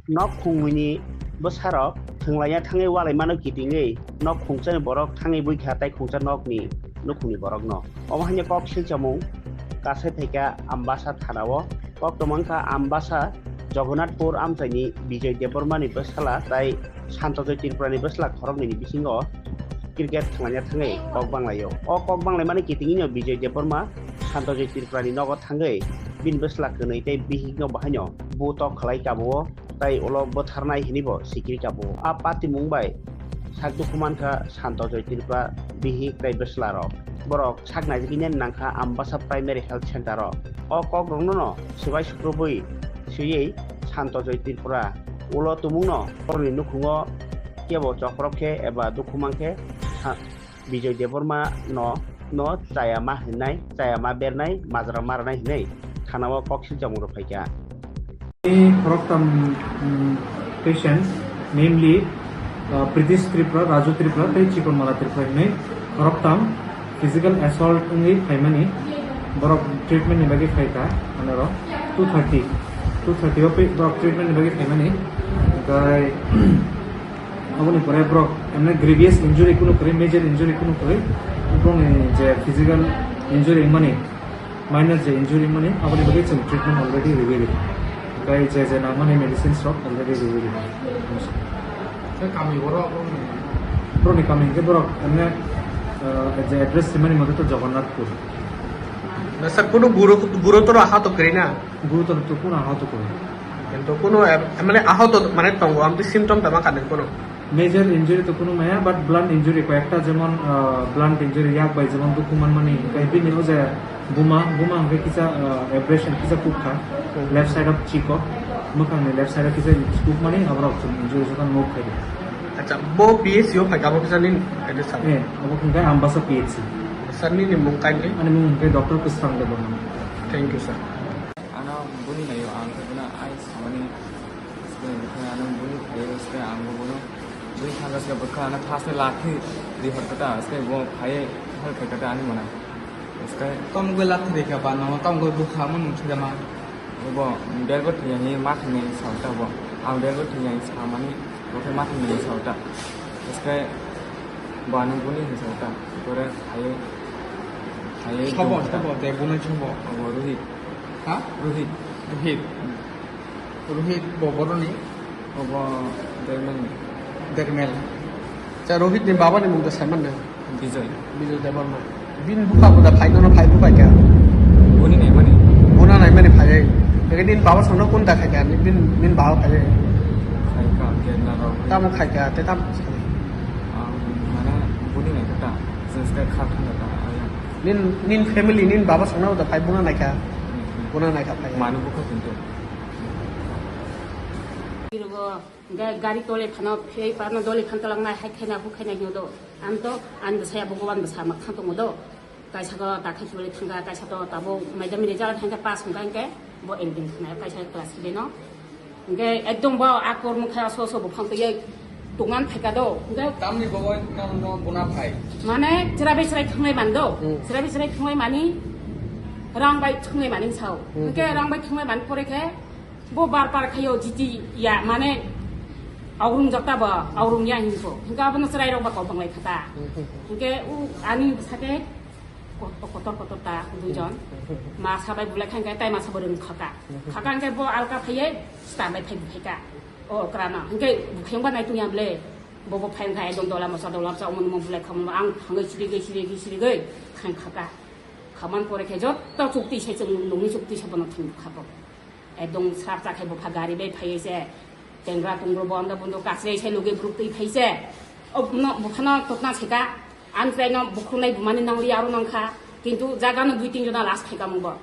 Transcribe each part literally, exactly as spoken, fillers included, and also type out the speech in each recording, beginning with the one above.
Nok khungmwini bwsarok thwnglaina thangwi walaimano kitingwi nok khungchani borok thangwi bwikha tei khungcha nokni nukhungni borokno. Omo hai kok silchamung kasai phaikha Ambasa thanao. Kok tongmangkha Ambasa Jagannathpur amchaini Bijoy Debbarmani bwsala tei Santojoy Tripurani bwsala khoroknwini bisingo cricket thwnglaina thangwi kok banglaio. O kok banglaimani kitingino Bijoy Debbarma Santojoy Tripurani nogo thangwi bini bwsala kwnwi tei bihikno bahaino butok khlai kabao tei ulo bwtharnai hwnwibo sikiri kabao. A patimung bai sak dukhu mankha Santojoy Tripura bihik tei bwsala rok. Borok sak naijagwini nangkha Ambasa Primary Health Center o. O kok rokno no swbai sukrubwi swiwi Santojoy Tripura ulo tumungno borokni nukhungo kebo chokprok khe eba dukhu mankhe sa-, Bijoy Debbarma no, no chaya ma hwnwi, chaya ma bernai, majra ma rwnai hwnwi thanao kok silchamung rok phaikha. Khoroktham, mm, patient, namely, uh, Pritish Tripura, Raju Tripura tei Chikon Mala Tripura hwnwi khoroktham physical assault wngwi phaimani, borok treatment ni bagwi phaikha, anoro two thirty, two thirty o borok treatment ni bagwi phaimani, omohai aboni pore borok emne grievous injury kunu kwrwi, major injury kunu kwrwi, borokni je physical injury wngmani, minor je injury mani aboni bagwi chwng treatment already rwwi rwdi. Tei je je nangmani medicines rok already rwwi rwdi. Khe kami borok borokni? Borokni kami hwnkhe borok emne, ah, je address rimani mote to Jagannathpur. Na sir, kuno guru, gurutor ahato kwrwi na? Gurutor to kuno ahato kwrwi. Kintu kuno em-, mane ahato mane tongo, amtwi symptom tama kani kuno? Major injury to kuno maya, but blunt injury koyekta, jemon, ah, blunt injury yak bai jemon dukhu manmani, tei bini o je buma, buma hwnkhe kisa, ah, abrasion kisa kukha, hmm, left side of chiko, mwkhangni left side of kisa kukmani, aborok chwng injury jotto nok khaidi. Acha, bo P H C o phaikha, abo kisa nini address sabo? Eh, abo hwnkhe Ambasa P H C. Sir, nini mung kainwi? Ani mung hwnkhe Doctor Kwsang Debbarma. Thank you, sir. Ano buni nayo, ang khe bono ai samani, sike bwkha ano buni phaio, sike ang bo bono buni thangka sike bwkha ano first lathi ri hor kata, sike bo phai help khai kata ani mona. Sike tom goi lathi ri kha ba no, tom goi bwkha mo nung sike ma. Bo bel bo thya hi ma thangni sa ta bo. Ang bel bo thya hi samani, bo khe ma thangni sa ta. Sike bo ano buni hi sa ta. Pore phai, phai sobo, sobo, de buni sobo. Bo Rohit. Ha? Rohit. Rohit. Rohit bo boroni? Obo Dermel ni. Dermel. Cha, Rohit ni baba ni mung da saiman na? Bijoy. Bijoy Debbarma. Bin bukha buda phai nono phai buphai kha? Buni nai mani. Buna nai mani phai. Eke din baba songno kun da khai kha? Bin, bin baba phai. Khai kha, ke na ro. Tamo khai kha, te tam. Ang mane buni nai kha ta. Sense ka kha kha ta. Aya. Nin, nin family, nin baba songno da phai buna nai kha? Hmm, hmm. Buna nai kha phai. Manu bukha kintu. Kirogo, ga-, gari tole phano, phei pano dole phan talang nai, hai khaina, hu khaina hino do. Am to, an bwsaya Bhagwan bwsa ma thang tongo do. Kaisa ko ta khai chule thangka, kaisa to tabo maidam ni result thangka pass hongka hingke, bo ekdin thangna, kaisa class eleven no. Hingke ekdom bo akor mukha so so bo phang tei tongan thaika do. Hingke tamni bo no, no bona phai. Mane chwrai bai chwrai thanglai man do. Hmm. Chwrai bai chwrai thanglai mani rang bai thanglai mani sao. Hmm. Hingke rang bai thanglai man pore khe, bo bar par khayo jiti ya, mane aurum jakta ba, aurum ya hinso. Hingke abono chwrai rok ba kau banglai khata. Hmm. Hingke u ani sake ko-, kotor kotor ta duijon. Hmm. Ma sabai bulai khankhe tai ma sabai rung khaka. Hmm. Khaka hingke bo alka phaiye star bai phai buphai ka. O krana. Hingke buphai ba nai tuya ble. Bo bo phai kha ekdom dola mosa dola mosa omo nimo bulai khamon ang thangai sirigoi sirigoi sirigoi khain khaka. Khaman pore khe jotto chukti se chwng nungni chukti se bono thang khabo. Ekdom srap cha khai bupha gari bai phai se. Tengra tungro bo anda bundo kasre se luge group twi phai se. O no bupha no totna se ka. An krai no bukhru nai bumani nangli aro nang kha. Kintu jaga no dui tin jona last khai ka mung bo.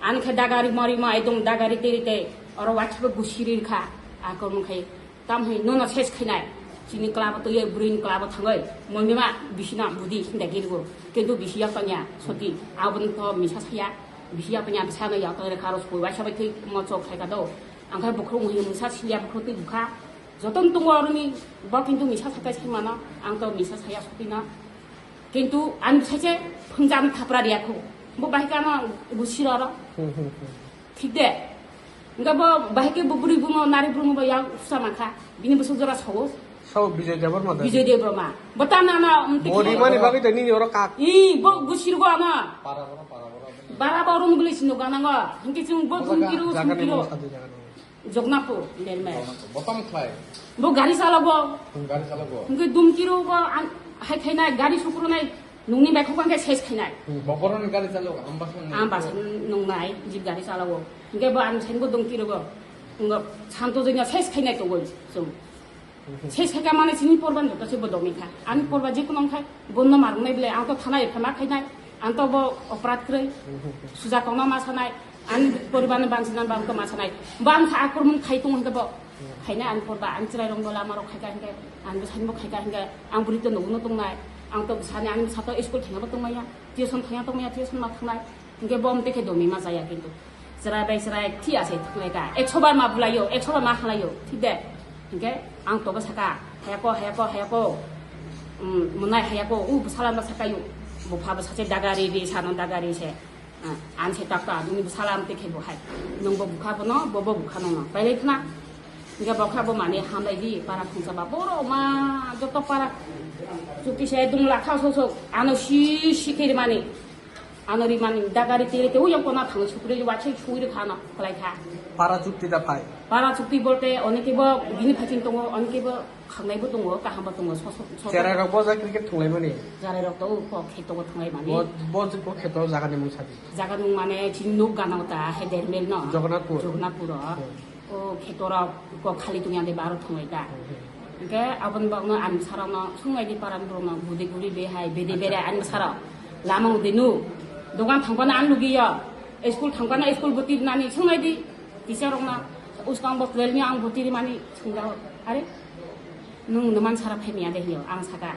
An khe dagari mari ma ekdom dagari teri te. Oro wacha bo gusiri kha. Akor mung khai. Tam hai nono ses khainai. Chini club to ye bring club thangoi. Moimima bisina budi hinda girgo. Kintu bisi yak tanya soti. Abon to misa saya. Bisi yak tanya bisa no yak tanya karo soi waisa bai twi mo chok khai ka do. Ang khai bukhru mo misa siya bukhru twi bukha. Joton tungo aruni bo kintu misa sakai sai mano. Ang to misa saya soti na. Kintu ang sai se phungjam thapra riya khu. Bo bahika no gusiro ro. Hmm, hmm, hmm. Thik de. Hingke bo bahai khe bo bwrwi bumo nari brumgo bo yak usa mankha. Bini bwswk jora sawo. Sao Bijoy Debbarma da? Bijoy Debbarma. Bo ta na na, um, Bo tiki. Rimani bagwi da nini oro kak. Ih, bo gusirgo ano. Para boro, para boro. Bara ba oroni bwlai sino ganango. Hingke chwng bo Bo jaga, dum kiro, jaga sum ni kiro. Mung sadi jaga ni mung. Jognapur, Derme. Bo tamo khlai? Bo gari chalago. Hmm, gari chalago. Hingke dum kiro bo an-, hai khainai, gari sukrunai. Nungni bai khokang khe ses khainai. Bo boroni gari chalo, ang basa nung. Ang basa nungnai, jeep gari chalo. Hingke bo ang sain bo dong kiro bo. Ngo santo jenya ses khainai to goi sung. Ses khaika mane sini porban joto se bo domi kha. Ani porba je kuno khai bonno marung nai bile ang to thana epha ma khainai. Ang to bo operate kroi. Suja kongma ma sanai. Ani poribar ni bansi nan bang to ma sanai. Bang kha akur mun khai tung hingke bo. Khaina ani porba, ani chwrai rong bo lama rok khaika hingke, ani bwsani bo khaika hingke, ang bwrwi to nugo no tongnai, ang to bwsani ani bwsa to school thangya bo tongmaya, tuition thangya tongmaya, tuition ma thangnai, hingke bo amtwi khe domi ma jaya kintu. Chwrai bai chwrai thia se thanglaika, ekso bar ma bulaio, ekso bar ma halaio, thik de? Hingke ang to bwsaka, hayako, hayako, hayako, um, mwnai hayako, u bwsala no sakayo, bupha bwsa se dagari ri sano dagari se. Ah, ang se tak ta, nini bwsala ang tekhe bo hai. Nung bo bukha bono, bo bo bukha nono. Pailai khna. Hingke bokha bo mani hamlai di, para khungsa ba. Borok ma, joto para. Chukti se dung lakha sok sok. Ano si, si khe rimani. Ano rimani, dagari tere te, uyang kona thang sukri, wa chai sui ri khana, khlai kha. Para chukti da phai. Para chukti bolte, onike bo, bini phaiching tongo, onike bo, Khangnai bo tongo, kaham bo tongo, so, so, so. Cherai rok bo jai cricket thwnglaimani. Cherai rok to kok khe tongo thwnglaimani. Bo, bo, bo kheto jaga ni mung sadi. Jaga ni mung mane chini nuk gana ta he Dermel no. Jagannathpur. Jagannathpur o. Hmm. O kheto rok kok khali tongya de baro thwnglai ta. Hmm. Hingke aboni bagno ang bwsarok no sunglai di paran borok no budi guri be hai bede bere ang bwsarok. Lama udi nu. Dogan thangpana ang lugiyo. School thangpana school bwtwi nani sunglai di. Teacher rok no. Uskang bo twelve ni ang bwtwi rimani sungjago. Are? Nwng nwman sara phai manya de hinyo, ang saka,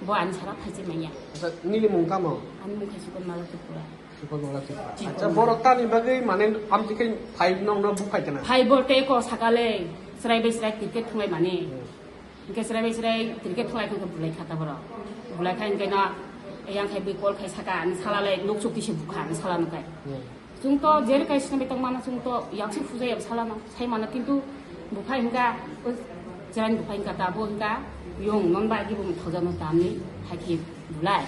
bo ani sara phai se manya. Acha, nini mung tamo? Ani mung khai Sukan Mala Tripura. Sukan Mala Tripura. Tripura. Acha, borok tani bagwi mane amtwi khai phai nong no buphai kana? Phai bo tei ko saka le, chwrai bai chwrai cricket thunglai mani. Hmm. Hingke chwrai bai chwrai cricket thunglai khe bulai kha ta borok. Bulai kha hingke no, yang khai bui call khai saka, ani sala le nuk chuk tisi bukha, ani sala nukai. Hmm. Chwng to jere kaisa bai tongmano chwng to yaksi puja ya bwsalano sai mano kintu buphai hwnkha o cherani buphai hwnkha tabuk hwnkha yung non bai agi bo thojano tamni haikhe bulai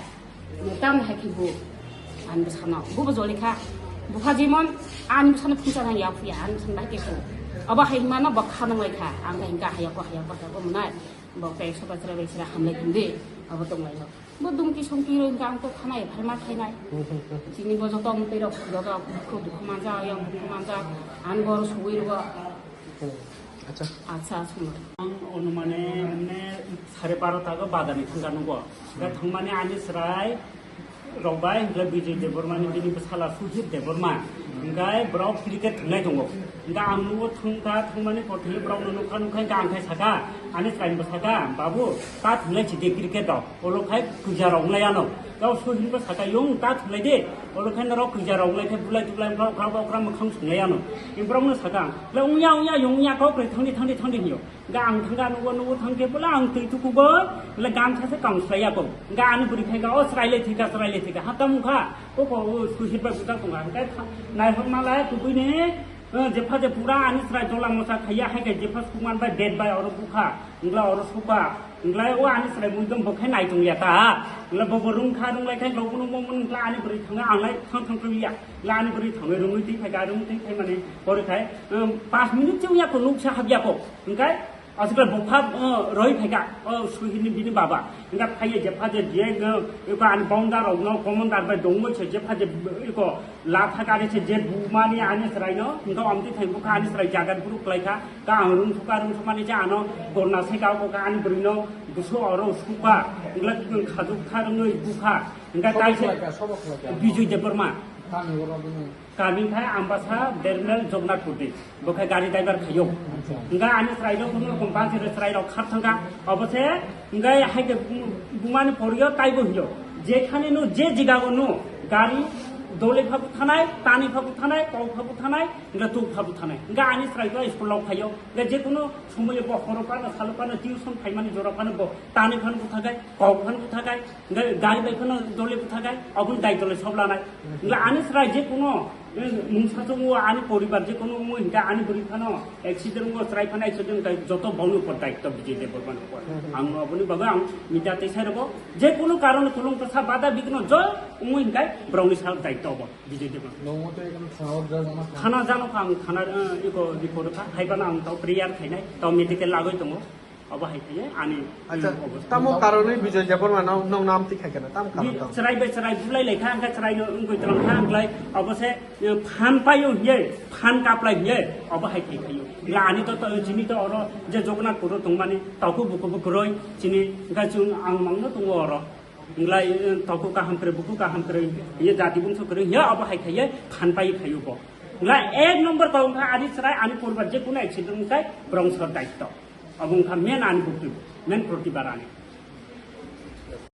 tamni haikhe bo ani bwsano bo bo joli kha bupha jimon ani bwsano phunsa nang ya phuya ani bwsano bai khe abo hai himano bo kha nang lai kha ang bai hwnkha hayako hayako hayako mwnai bo khe soba cherai bai cherai hamlai tongdi abo tong lai no. Bo dumki songki roi hingke ang to khana ephar ma khainai. Chini bo joto amtwi rok joto bukhu dukhu manja, yang bukhu manja, ang bor sugui rwo. Acha. Acha, suno. Ang onumane, emne sare baro ta go badani thangka nugo. Ga thangmani ani srai rok bai, hingke Bijay Debbarma ni bini bwsala Sudhir Debbarma. Hingke borok cricket thwnglai tongo. Hingke ang nugo thwngka, thwngmani kothai borok no nukha, nukha hingke ang khai saka, ani srai bo saka, "Babu, ta thwnglai chidi cricket rok." Olo khai kwja rok wng lai ano. Tao Suhil bo saka, "Yung ta thwng lai de." Olo khai norok kwja rok wng lai khe bulai tulai wng kha, okra ba okra mwkhang swng lai ano. Borok no saka, "Le wng ya, wng ya, yung wng ya, kok re thang di, thang di, thang di," hinyo. Ga ang thang ga nugo, nugo thang khe bole ang twi tuku go, le gamsa se kang swlai ya ko. Ga ani bwrwi khai ga, "O chwrai le thika, chwrai le thika." Ha tamo kha, o ko o Suhil ba buta ko ga. Ga nai hor ma la kubui ne, eh, jepha je pura ani chwrai dola mosa khaiya, hai ga jepha suman bai bed bai oro bukha, ngla oro suka. Nglai o ani chwrai mui dong bo khai nai tong ya ta. Nglai bo bo rung kha, rung lai khai bo bo nung bo nung nglai ani bwrwi thang ang lai thang thang thang ya. Nglai ani bwrwi thang rung twi khai ga rung twi khai mane pori khai, um, pas minute cheu ya ko nuk sa hab ya ko. Ngai asukla bo pha, uh, roi khai ga, uh, Suhil ni bini baba. Ngai phai ye je pha je je, uh, ko ani bongda rok no commander bai dong mo se je pha je, uh, ko Lapha kari se je bumani ani chwraino, hingke omtwi thai bukha ani chwrai jagat buru kwlai kha, ka ang rung sukha, rung sukmani je ano gorna se ka, ka ani bwrwino busu oro sukha, wngla khajuk kha rwngwi bukha, hingke Sobo kaisa kwlai kha, sobo kwlai kha. Bijui Debbarma. Kami oro bini. Kami khai Ambasa Dermel Jognath Kurdi, bo khe gari driver khaio. Acha. Hingke ani chwraino kunu rokom bangsi chwrairok khar thangkha, obo se Hingke hai khe bum-, bumani poriyo taibo hinyo. Jekhane no je jigago no gari dole phabu thanai, tani phabu thanai, kok phabu thanai, hingke tuk phabu thanai. Hingke ani chwrai to school rok phaio. Hingke je kono somoyo bo horo pano, salo pano, tuition phaimani jora pano bo tani phano buthakai, kok phano buthakai, hingke gari bai phano dole buthakai, aboni dai dole sob lanai. Hingke ani chwrai je kono Mungsa chungo ani poribar je kono wngwi hinkhe ani bwrwi phano accident wngwi chwrai phano accident wngkha joto boni upor daityo Bijay Debbarma ni upor. Hmm, hmm. Ang aboni bagwi ang media tei sai rogo je kono karon kolong kasa bada bigno jo wngwi hinkhe borokni sak daityo obo Bijay Debbarma. Nongmo tei ekdom thana o jajak ma. Thana jano kha ang thana, eh, iko report kha hai phano ang tao prayer khainai tao medical lagwi tongo. Obo hai khe ani, Acha, mm, obo. Tamo karonwi Bijoy Debbarma no, no nam ti khai kana, tam karon Bi-, tamo. Chwrai bai chwrai bulai lai kha, hwnkhe chwrai no wngwi tong kha, hwnkhe obo se, eh, phan paio hiye, phan kaplai hiye, obo hai khai khaio. Hwnkhe ani to, to, chini to oro je Jagannath Puro tongmani, tokhu buku buku roi, chini hwnkhe chwng ang mangno tongo oro. Hwnkhe, eh, tokhu kaham kwrwi, buku kaham kwrwi, hiye jati bungso kwrwi, hiye obo hai khaiye phan pai khaio bo. Hwnkhe ek number kok wngkha ani chwrai, ani poribar je kono accident wngkha, borok sor daityo. Obo wngkha main ani bukti, main protibad ani.